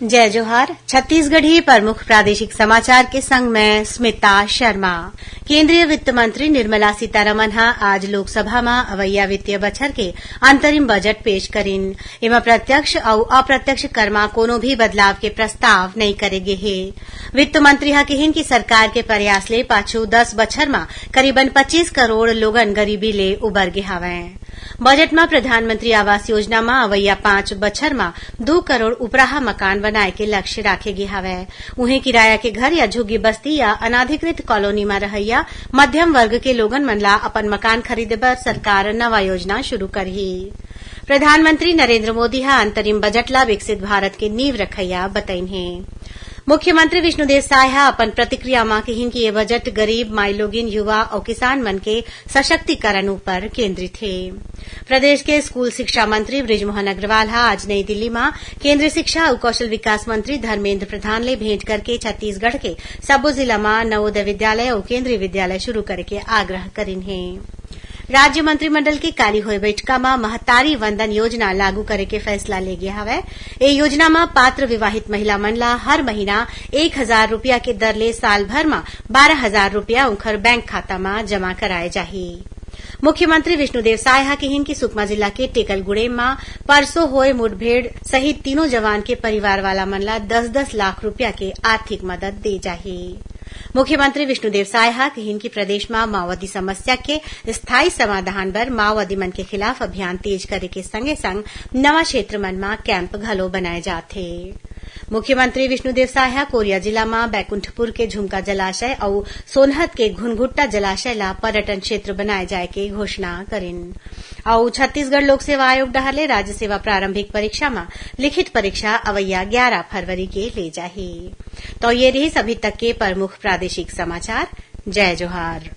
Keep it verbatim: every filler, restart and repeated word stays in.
जय जोहार। छत्तीसगढ़ी प्रमुख प्रादेशिक समाचार के संग मैं स्मिता शर्मा। केंद्रीय वित्त मंत्री निर्मला सीतारमन ह आज लोकसभा म अवइया वित्तीय बछर के अंतरिम बजट पेश करिन। एमा प्रत्यक्ष अउ अप्रत्यक्ष कर म कोनो भी बदलाव के प्रस्ताव नइ करे गे हे। वित्त मंत्री ह किहिन कि सरकार के प्रयास ले पाछू दस बछर म करीबन पच्चीस करोड़ लोगन गरीबी ले उबर गे हावयं। बजट म प्रधानमंत्री आवास योजना म अवइया पांच बछर म दू करोड़ उपराहा मकान बनाए के लक्ष्य राखे गे हावय। उहें, किराया के घर या झुग्गी बस्ती या अनाधिकृत कॉलोनी म रहइया मध्यम वर्ग के लोगन मन ला अपन मकान खरीदे बर सरकार नवा योजना शुरू करही। प्रधानमंत्री नरेंद्र मोदी ह अंतरिम बजट ला विकसित भारत के नींव रखइया बतइन हे। मुख्यमंत्री विष्णुदेव साय ह अपन प्रतिक्रिया म किहिन कि ये बजट गरीब, माईलोगिन, युवा अउ किसान मन के सशक्तिकरण ऊपर केंद्रित हे। प्रदेश के स्कूल शिक्षा मंत्री बृजमोहन अग्रवाल ह आज नई दिल्ली म केंद्रीय शिक्षा अउ कौशल विकास मंत्री धर्मेंद्र प्रधान ले भेंट करके छत्तीसगढ़ के सब्बो जिला म नवोदय विद्यालय अउ केंद्रीय विद्यालय शुरू करे के आग्रह करिन हे। राज्य मंत्रिमंडल के काली होए बैठका म महतारी वंदन योजना लागू करे के फैसला ले गे हवय। ए योजना म पात्र विवाहित महिला मन ला हर महीना एक हजार रुपया के दर ले साल भर म बारह हजार रुपया उंखर बैंक खाता म जमा कराए जाही। मुख्यमंत्री विष्णुदेव साय ह किहिन कि सुकमा जिला के टेकलगुड़ेम म परसों होए मुठभेड़ शहीद तीनों जवान के परिवार वाला मन ला दस दस लाख रुपया के आर्थिक मदद दे जाही। मुख्यमंत्री विष्णुदेव साय ह किहिन कि प्रदेश म माओवादी समस्या के स्थायी समाधान बर माओवादी मन के खिलाफ अभियान तेज करे के संगे संग नवा क्षेत्र मन म कैंप घलो बनाए जात हे। मुख्यमंत्री विष्णुदेव साय ह कोरिया जिला म बैकुंठपुर के झुमका जलाशय अउ सोनहत के घुनघुट्टा जलाशय ला पर्यटन क्षेत्र बनाए जाए के घोषणा करिन। अउ छत्तीसगढ़ लोक सेवा आयोग डहार ले राज्य सेवा प्रारंभिक परीक्षा म लिखित परीक्षा अवइया ग्यारा फरवरी के ले जाही। तो ये रिहिस अभी तक के प्रमुख प्रादेशिक समाचार। जय जोहार।